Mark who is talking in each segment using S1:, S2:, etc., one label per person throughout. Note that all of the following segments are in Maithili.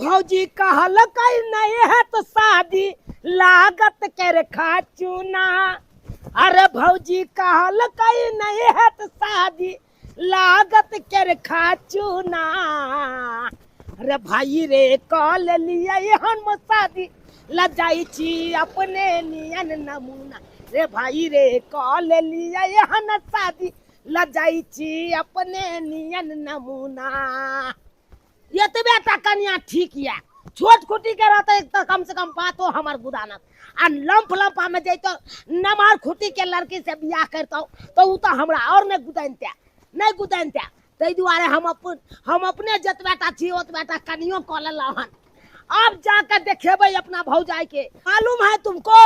S1: भौजी कहलकै नहीं है तो शादी लागत के खा चूना। अरे भौजी कहलकै नहीं है तो शादी लागत के खा चूना। अरे भाई रे कल लिए हम शादी लजाई छी अपने नियन नमूना। रे भाई रे कल लिए हम शादी लजाई छी अपने नियन नमूना। एतबे टा कनिया ठीक यऽ, छोट खुटी के रहते तऽ कम से कम बातो हमर गुदानत, आ लम्प लम्पा में जैतो नमहर खुटी के लड़की से बियाह करतौ तऽ उ तऽ हमरा और नहि गुदानिते, नहि गुदानिते। ताहि दुआरे हम अपने जतबे टा छी ओतबे टा कनियो कऽ लेलहुँ हन। अब जाकर देखेबै अपना भौजाई के। मालूम है तुमको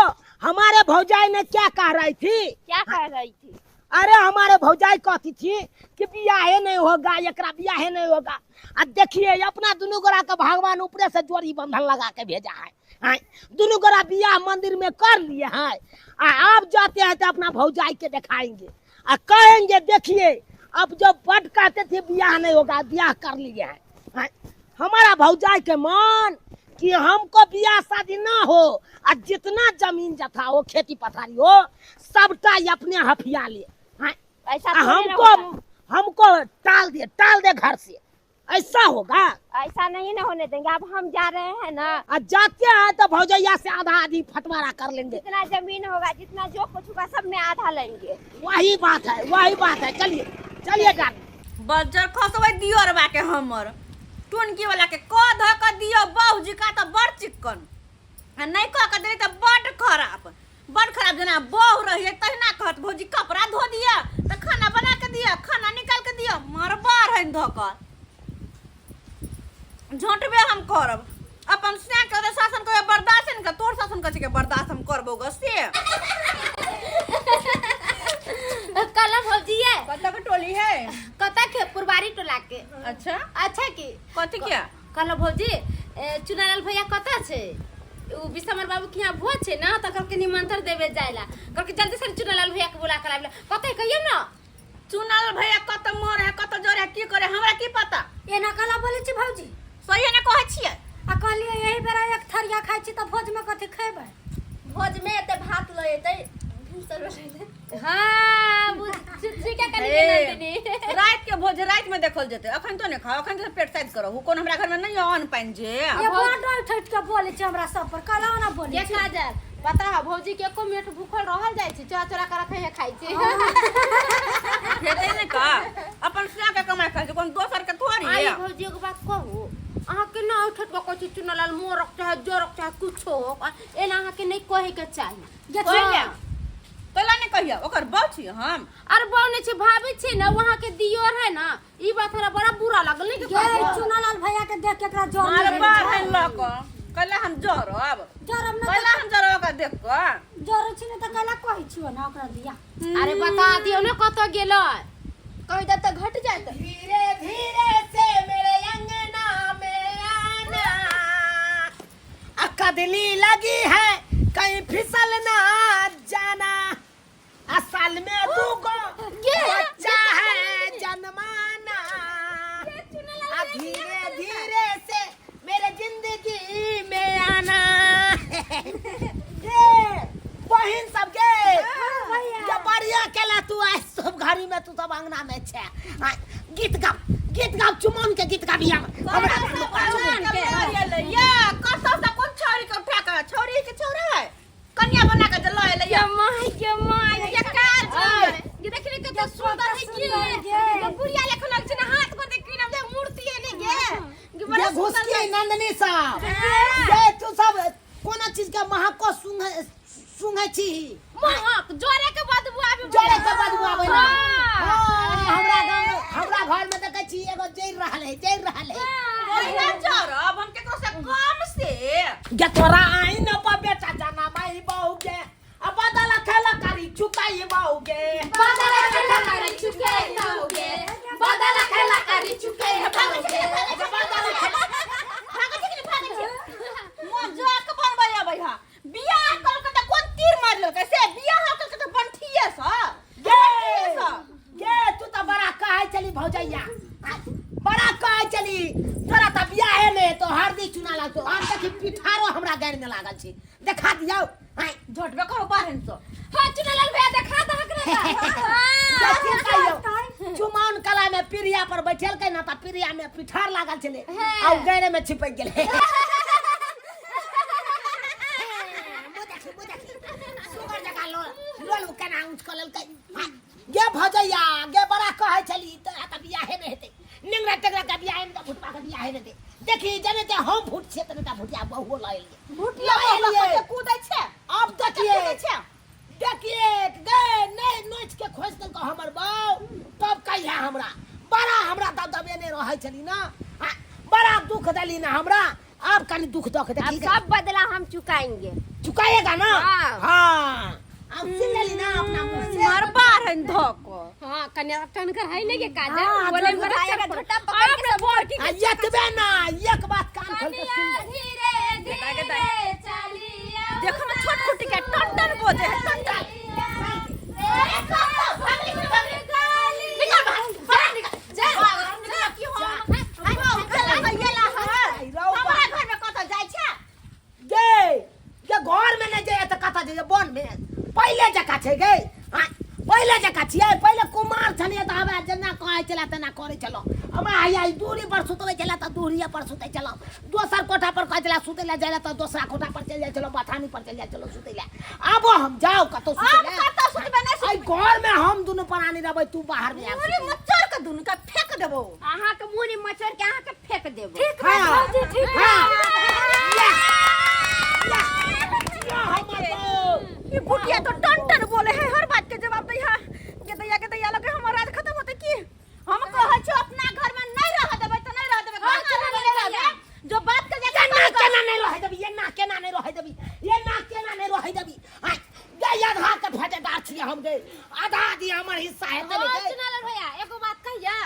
S1: हमारे भौजाई ने क्या कह रही थी?
S2: क्या कह रही थी?
S1: अरे हमारे भौजाई कहती थी कि बियाहे नहीं होगा, एकरा बियाहे नहीं होगा। आ देखिए अपना दुनू गोरा के भगवान ऊपरे से जोड़ी बंधन लगा के भेजा है। हाँ, दुनू गोरा बियाह मंदिर में कर लिए हैं। आ आप जाते हैं तो अपना भौजाई के दिखाएंगे आ कहेंगे देखिए अब जो बट कहते थे बियाह नहीं होगा, बियाह कर लिए हैं। हाँ, हमारा भौजाई के मन कि हमको बियाह शादी ना हो आ जितना जमीन जथा हो खेती पथारी हो सबटा ये अपने हफिया ले। हाँ,
S2: ऐसा
S1: आ
S2: थोड़ी ना होता।
S1: हमको टाल दे, टाल दे घर से, ऐसा होगा?
S2: ऐसा नहीं ना होने देंगे। अब हम जा रहे हैं ना,
S1: आ जाते हैं तो भौजैया से आधा आधी फटवारा कर लेंगे।
S2: जितना जमीन होगा जितना जो कुछ होगा सब में आधा लेंगे।
S1: वही बात है, वही बात है। चलिए चलिए डाल
S3: बज्जर खसबै दियरबा के हमर टुनकी वाला के क ध क दियो बाबूजी का त बड़ चिक्कन आ नहीं क के देली त बड़ खराब, बड़ खराब। जेना बहू रहिए तहिना कहत भौजी कपड़ा धो दिया त खाना बना के दिया, खाना निकाल के दिया, मरबा रहन ध क झोंटबे हम करब अपन स्नेह के शासन के बर्दाश्त नहीं कर, तोर शासन कथी के बर्दाश्त हम करबो ग से।
S2: कल भौजी है
S3: कत के टोली है?
S2: कत के पुरबारी टोला के।
S3: अच्छा
S2: अच्छा की
S3: कथी क्या?
S2: कल भौजी चुनालाल भैया कत छे? उ विश्वमर बाबू के यहाँ भोज छे ना, त कहलकै निमंत्रण देवे जाइला, कहलकै जल्दी से चुनालाल भैया के बुला कर आबला। कत कहियो ना?
S3: चुनालाल भैया कत मर है कत जर है की करे हमरा की पता।
S4: एना कला बोले छी भौजी?
S3: सही ने कहै छियै।
S4: आ कहलियै एहि बेरा एक थरिया खाइ छी त भोज में कथी खेबै?
S2: भोज में एते भात ल एतै भिनसर में। हां, ठीक है कनी
S3: ए,
S2: नंदिनी।
S3: रात के भोज रात में देखल जेतै, अखन तो ने खाओ, अखन तो पेट साइज करहु। कोन हमरा घर में नहीं अन्न पानि जे।
S4: ये बड़ डर ठठ के बोले छी हमरा सब पर, कला ओना बोले
S2: ये
S4: छी।
S2: काजल पता है भौजी के एको मिनट भूखल रहल जाय छै, चोरा चोरा के रखे है खाइ छै।
S3: हेतै ने का अपन स्नेह के कमाइ खाइ छै, कोन दोसर के थोड़ी
S2: आई
S3: है।
S2: भौजी एगो बात कहू, अहाँ के ना उठत के कहै छी चुनालाल मोरक चाहे जोरक चाहे कुछो, एना अहाँ के नहीं कहे के चाही।
S4: जे
S3: कहिया? कैला नहीं कहिया? ओकर बहू छी हम।
S2: अरे बहू नहीं छी, भाभी छी ना, वहाँ के दियोर है ना। ई बात हमरा बड़ा बुरा लागल। नहीं के
S4: ये
S2: कहबो?
S4: चुनालाल भैया के देख के एकरा जर
S3: मार
S4: नहीं
S3: बार
S4: रहै
S3: है
S4: छै।
S3: ल क। कैला हम जरब?
S4: जरब ना
S3: कैला हम जरब ओकरा देख क?
S4: जरै छी ने त कैला कहै छियो ना ओकरा दिया।
S2: अरे बता दियो ने कत गेलै।
S5: कहि देब त घट जायत।
S1: धीरे धीरे से मेरे अंगना में आना, आ कदली लगी है कहीं फिसल ना जाना, आ साल में दू गो बच्चा है जन्माना, आ धीरे धीरे से मेरे जिंदगी में आना। ये बहिन सब गे, ये बढ़िया केला तू आज सब घड़ी में तू सब अंगना में छे। हाँ, गीत गा, गीत गा, चुमन के गीत गाबिया। हमरा
S3: चुमन के या कतौ से कोन छौरी के उठा के, छौरी के छौरा है कन्या बना के ल एलै
S2: ये माय, ये माय, ये काज। ये देखि ने कते सुंदर है की। ये बुढ़िया लेखन लग छै ने, हाथ पर देखि ने मूर्ति है ने गे। ये बड़ा
S1: ये
S2: सुंदर
S1: घुसकी नंदनी साहब, ये तू सब कोना चीज के महक को सुंघे छी?
S2: महक जोरे के बदबू आबे।
S1: जोरे के बदबू आबे ना।
S2: हाँ।
S1: हाँ, हमरा गांव, हमरा घर में देखै छी एगो जरि रहल है, जरि रहल है।
S3: ओहिना जरब हम केकरो से कम से।
S1: गे तोरा आइन पर बेटा जाना माई बहू गे, आ बदल खेला करी चुकाई बहू गे।
S2: बदल खेला करी चुकाई बहू गे, बदल खेला करी चुकाई बहू गे।
S1: बदल खेला।
S3: भागै छै कि नहि भागै छै? मोन जोर के बनबै अबै हा। बियाह करके त कोन तीर मारि लेलकै से? बियाह करके त बनठिए सँ।
S1: गे, गे तू त बड़ा कहै छली भौजैया, बड़ा कहै छली तोरा त बियाहे नहि हेतौ, हरदी चुना लागतो आब देखी पिठारो हमरा गाड़ि में लागल छै देखा दियौ आँय
S3: झटबे करो बाहर से
S2: हाँ चुनालाल भैया देखा दहक ना
S1: देखी कहियो चुमाउन कला में पीढ़िया पर बैठेलकै ना तऽ पीढ़िया में पिठार लागल छलै आ उ गाड़ि में छिपकि गेलै मुँह देखी मुँह देखी सुगर जकाँ लोल लोल केना ऊँच कऽ लेलकै आँय, गे भजैया गे बड़ा कहै छली तोरा तऽ बियाहे नहि हेतै नेंगरा टेंगरा के बियाहे नहि तऽ भुटबा के बियाहे नहि हेतै देखी जने ते हम भूत छियै तने ता भुटिया बहुओ लऽ एलियै
S3: भुटिया
S1: लऽ एलियै।
S3: कते कूदै छै
S1: अब देखिए
S3: कूदै छै
S1: देखिए गे नहि नोच के खोजि देलको हमर बहू तब कहिया हमरा बड़ा हमरा दबदबेने रहै छली ना आ, बड़ा दुख देली ना हमरा अब कनी दुख दऽ के
S2: अब
S1: देखी
S2: सब बदला हम चुकाएंगे
S1: चुकाएगा ना
S2: हाँ।
S1: हाँ अब सुन लेली ना अपना मुंह से
S3: मरबा रहन धक
S2: हाँ कन्या टनकर है नहीं के काजल
S4: हाँ,
S2: बोले
S4: जरूर
S2: बड़ा
S5: आएगा,
S2: चप्पल।
S5: झोटा पकड़ के
S2: अपने बोर की
S1: आ एतबे ना एक बात कान खोल के सुन ले।
S2: धीरे धीरे चलिया
S3: देखो ना छोट खुटी के टन टन बोजे है टन टन निकल बाहर बाहर निकल जा निकल की हो हमरा घर में कतऽ जाइ छै
S1: गे जे घर में नहीं जाइए तऽ कतऽ जाइए वन में पहिले जकाँ छै गे हाँ, पहिले जकाँ छियै पहिले कुमार छलियै तऽ हमरा जेना कहै छलै तेना करै छलहुँ हमरा हैया ई दूरी पर सुतबै छलै तऽ दूरिये पर सुतै छलहुँ दोसर कोठा पर कहै छलै सुतै लए जाइ लए तऽ दोसरा कोठा पर चलि जाइ छलहुँ बथानी पर चलि जाइ छलहुँ सुतै लए आबो हम जाउ कतौ सुतै
S3: आब
S1: लए
S3: कतऽ सुतबै नहि
S1: एहि घर में हम दुनू प्राणी रहबै तू बाहर में आबि
S3: पूरी मच्छर के दुनू के फेंक देबो
S2: अहाँ के मुंह मचोड़ के अहाँ के फेंक देबो
S4: ठीक
S1: हाँ।
S4: बा भौजी ठीक बा
S1: हाँ। या, या, या हमर बहू।
S3: ई भुटिया तो टन टन बोले है हर बात के जवाब दै है के दैया के दैया लगे हमर राज खत्म होते की हम कहै छौ अपना घर में नहीं रह देबै त नहीं रह देबै
S2: हाँ,
S3: कहाँ रहबै नहीं रह देबै जो बात के जाके
S1: केना केना नहीं रहै देबी एना केना नहीं रहै देबी एना केना नहीं रहै देबी आय गे आधा के फटेदार छियै हम गे आधा आधी हमर हिस्सा हेतै ने
S2: हाँ,
S1: गे
S2: चुनालाल भैया एगो बात कहिया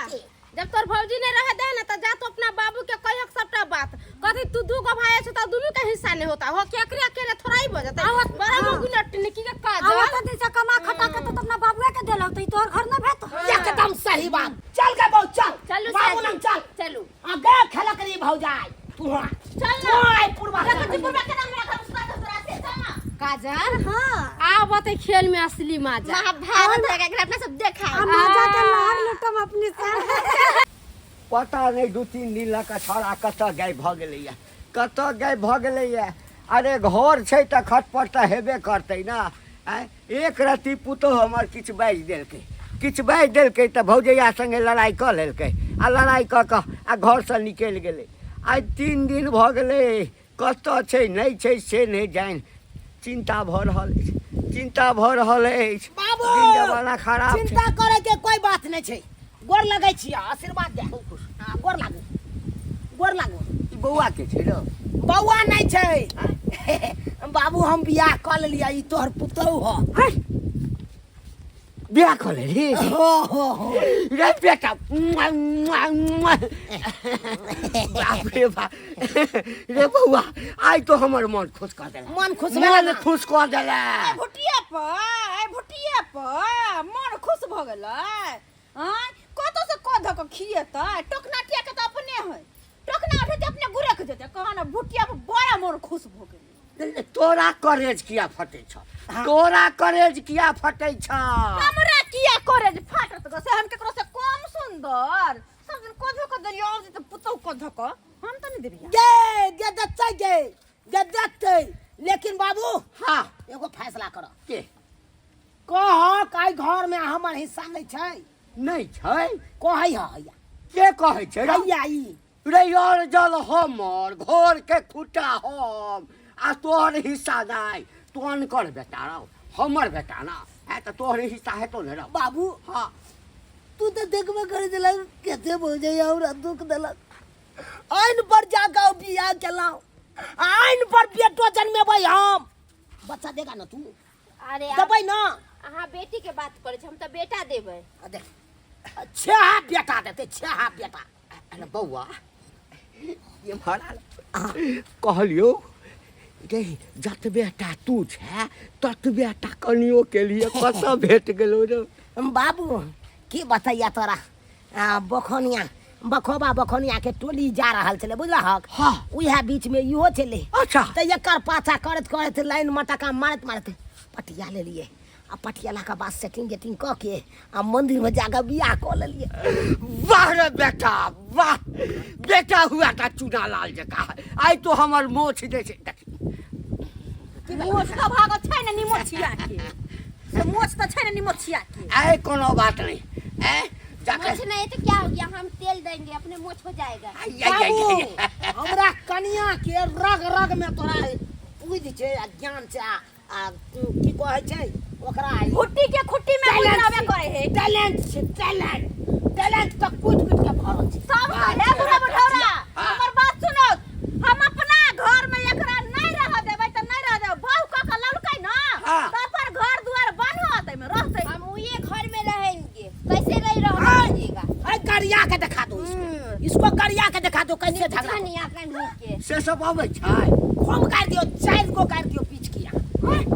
S2: जब तोर भौजी नहीं रह दे ना तो जा तो अपना बाबू के कहियो सबटा बात कथी तू दू गो भाई छे तो दुनू के हिस्सा नहीं होता हो के अकेले अकेले थोड़ा ही बजता बड़ा मगु नटनी की के काज
S4: आवा तो दिशा कमा खटा के तो अपना बाबुआ के देलौ तो ई तोहर घर न भेट
S1: एकदम सही बात चल गे बहू चल
S2: चलू
S1: बाबू
S2: साजी,
S1: लंग चल
S2: चलू
S1: आ गे खेला करी भौजाई तू हाँ
S3: चल
S1: तू आइ पुरबा
S3: देखो पुरबा के नाम हमरा घर उसका तोरा से चल ना
S2: काजल
S4: हां
S2: आब ते खेल में असली मजा
S5: महाभारत है एकरा अपना सब देखा
S4: आ मजा के लहर लुटम अपने से
S6: पता नहि 2-3 दिन लऽ कऽ छौड़ा कतऽ गायब भऽ गेलैए कतऽ गायब भऽ गेलैए अरे घर छै तऽ खटपट तऽ हेबे करतै ने आँय एक रत्ती पुतोहु हमर किछु बाजि देलकै किछु बाजि देलकै तऽ भौजैया सङ्गे लड़ाइ कऽ लेलकै आ लड़ाइ कऽ कऽ आ घरसँ निकलि गेलै आइ 3 दिन भऽ गेलै कतऽ छै नहि छै से नहि जानि चिन्ता भऽ रहल अछि चिन्ता भऽ रहल अछि
S1: बाबू
S6: दिन जमाना खराब छै
S1: चिंता करे के कोई बात नहीं छै गोर लगै छी आशीर्वाद दे हाँ गोर लागू गोर लागू
S6: ई बौआ के छै रौ
S1: बौआ नहीं छै बाबू हम बियाह कऽ लेलियै ई तोहर पुतहु ह
S6: बियाह कऽ लेलही
S1: हो हो हो
S6: रे बेटा मुआ, मुआ, मुआ। बाप रे बाप रे बौआ आइ तो हमर मन खुश कऽ देला
S1: मन खुश भेलै
S6: मन
S1: ना?
S6: खुश कऽ देला
S3: भुटिया पर ए भुटिया पर मन खुश भऽ गेलै आँय कतऽ से कऽ धऽ कऽ खिएतै टोकना टिया के तऽ अपने है टोकना उठेतै अपने गुरक जेतै कह ने भुटिया पर बड़ा मन खुश भऽ गेलै
S6: तोरा करेज किया फटै छ तोरा करेज किया फटै छ
S3: हमरा किया करेज फाटत ग से हम केकरो से कम सुंदर सब दिन कऽ धऽ कऽ देलियै आब जेतै पुतहु कऽ धऽ कऽ हम तऽ नहि देबियै
S1: गे गे देतै गे गे देतै लेकिन बाबू
S6: हाँ
S1: एगो फैसला कर
S6: के
S1: कह काई घर में हमर हिस्सा नहीं छै
S6: नहि छै
S1: कहै ह हैया
S6: के कहै छै रौ?
S1: हैया ई
S6: रे यार जल हमर घर के खुटा हम आ तोहर हिस्सा नहि तू अनकर बेटा रौ हमर बेटा ना है तऽ तोहर हिस्सा हेतौ ने रौ
S1: बाबू
S6: हाँ
S1: तू तो देखबे करे छलक कते भौजैया हमरा दुख देलक आइन पर जाके बियाह केलहुँ आइन पर बेटो जन्मेबै हम बच्चा देगा ना तू
S2: अरे
S1: देबै ना
S2: अहाँ बेटी के बात करै छी हम तऽ बेटा देबै
S1: आ देख छह हाथ बेटा देतै छह हाथ बेटा
S6: अरे बौआ ये भरा कहलियौ रे जतबे टा तू छै ततबे टा कनियो के लिए कतऽ भेट गेलौ रे
S1: बाबू की बतैया तोरा आ, बखनिया बखोबा बखोनिया के टोली जा रहल छलै, बुझलहक?
S6: हाँ।
S1: उएह बीच में इहो छलै।
S6: अच्छा।
S1: तऽ एकर पाछा करैत करैत लाइन मटका मारैत मारैत पटिया लेलियै आ पटियाला के बाद सेटिंग गेटिंग कऽ के आ मंदिर में जाके बियाह कऽ लेलियै।
S6: वाह रे बेटा वाह, बेटा हुआ ता चूना लाल जका। आइ तो हमर मोछ जे छै देख।
S3: मोछ तऽ भागल छै ने निमोछिया के, से मोछ तऽ छै ने निमोछिया के।
S6: आइ कोनो बात नहीं, ऐ जाके
S5: मोछ नहीं तो क्या हो गया, हम तेल देंगे अपने मोछ हो जाएगा।
S6: आई, आई, आई,
S1: बाबू
S6: आई, आई।
S1: हमरा कनिया के रग रग में तोरा बुद्धि छै आ ज्ञान छै आ की कहै छै ओकरा,
S3: भुट्टी के खुट्टी में गुजराबे करे है।
S1: टैलेंट छै, टैलेंट, टैलेंट तऽ कुटि कुटि के भरल छै
S3: सब हे बुढ़ा बुढ़ौरा, हमर बात सुनो, हम अपना घर में एकरा नहीं रह देबै त नहीं रह देबै। बहु क के ललकै ना
S6: हाँ।
S3: त पर घर दुआर बनत एमे रहतै।
S5: हम उहे घर में रहेंगे, कैसे नहीं रहोगे?
S1: अरे गरिया के दिखा दो इसको, इसको गरिया के दिखा दो कैसे झगड़ा।
S5: नहीं आका नहीं के
S6: से सब अबै छै।
S1: खूब गारि दियो, 4 गो गारि दियो, पीछ किया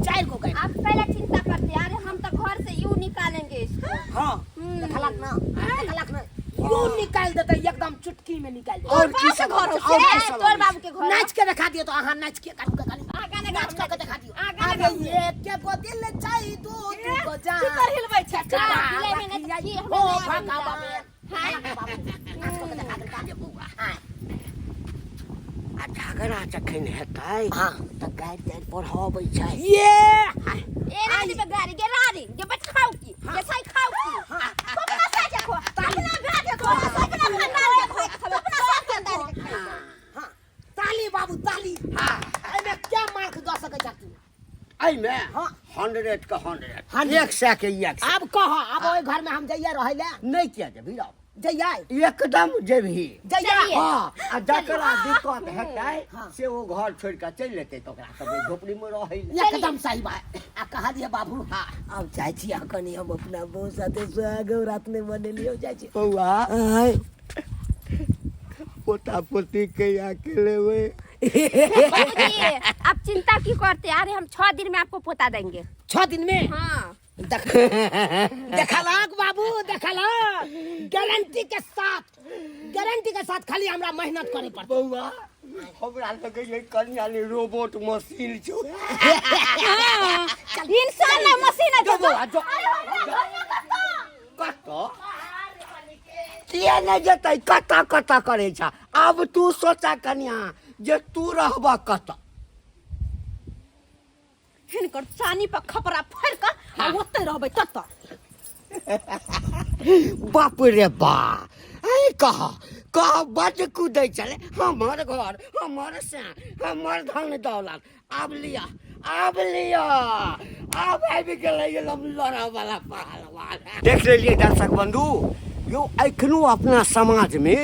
S1: 4 गो गारि।
S5: आप पहले चिंता करते, अरे हम तो घर से यूं निकालेंगे इसको।
S1: हाँ देखलक ना, देखलक ना, यूं निकाल देते एकदम चुटकी में निकाल देते।
S6: और की सब
S3: घर
S6: अबै छै?
S3: हो
S6: और की
S5: ए,
S6: सब
S5: तोर
S6: अबै
S5: बाबू
S6: छै?
S5: के घर
S1: नाच के दिखा दियो तो अहाँ नाच के करू के करू, नाच के दिखा दियो। अरे ये के गो दिल चाही दू दू गो जान,
S3: तू तर हिलबै छै।
S1: चका
S5: हिलै में नहीं
S1: रखियै,
S5: की हमरा
S1: ओ
S5: नहीं
S1: भागा
S5: आबै
S1: बाबे।
S5: हाँ।
S1: नाच के दिखा दे बौआ। हाँ।
S6: आ झगड़ा जखन हेतै
S1: हाँ।
S6: तऽ गारि तारि पढ़बै छै।
S1: ये
S5: ए रानी पे गाड़ी के रानी के बच खाओ की के साई खाओ की।
S3: अपना सा के खो, अपना भा के खो, अपना खानदान के खो, अपना सब खानदान के खो।
S1: हाँ ताली बाबू ताली।
S6: हाँ।
S1: एहिमे क्या मार्क दऽ सकै छह तू?
S6: एहिमे
S1: हाँ।
S6: 100 के 100,
S1: 100।
S6: 100 के 100।
S1: आब कह, आब ओहि घर में हम जइयै रहै ले?
S6: नहीं किया जेबही रौ?
S1: जइयै।
S6: एकदम जेबही।
S1: जइयै।
S6: हाँ, आ जकरा दिक्कत हेतै
S1: हाँ।
S6: से ओ घर छोड़ि कऽ चलि जेतै तऽ ओकरा कहबै झोपड़ी मे रहै लए।
S1: एकदम सही बात आ कहलियै बाबू। हाँ आब जाइ छी कनी हम अपना बहू साथे सुहागो रात नहि मनेलियै, जाइ छी।
S6: बौआ
S1: आँय।
S6: पोता पोती कहिया के लेबै?
S5: बाबूजी आप चिंता क्यों करते, अरे हम 6 दिन में आपको पोता देंगे।
S1: 6 दिन में?
S5: हाँ।
S1: देखलक बाबू, देखलक, गारंटी के साथ, गारंटी के साथ, खाली हमरा मेहनत करे पड़तै।
S6: बौआ हमरा लगै छै कनिया ले रोबोट मशीन छौ।
S3: इंसान ना मशीन है।
S6: जो बौआ जो। कतऽ किया नहि जेतै? कतऽ कतऽ करै छ? आब तू सोचा कनिया जे तू रहबह कतऽ।
S3: हिनकर चानी पर खपरा फाड़ि कऽ आ ओतै रहबै ततऽ।
S6: बाप रे बा, ऐ कह कह बड्ड कूदै छलै हमर घर हमर सैं हमर धन दौलत। आब लिअ, आब लिअ, आब आबि गेलै एकदम लड़ऽ वाला पहलवान। देख लेलियै दर्शक बंधु यौ, एखनो अपना समाजमे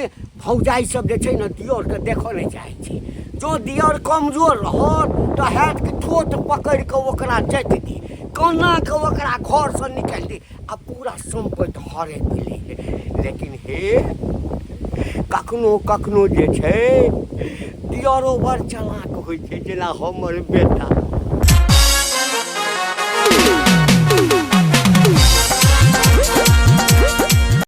S6: भौजाइ सब जे छै ने दियौरके देखऽ नहि चाहै छै। जँ दियौर कमजोर रहत तऽ हैत कि ठोट पकड़ि कऽ ओकरा जति दी, कोना कऽ ओकरा घरसँ निकालि दी आ पूरा सम्पत्ति हड़पि ली। लेकिन हे कखनो कखनो जे छै दियरो बड़ चलाक होइ छै, जेना हमर बेटा।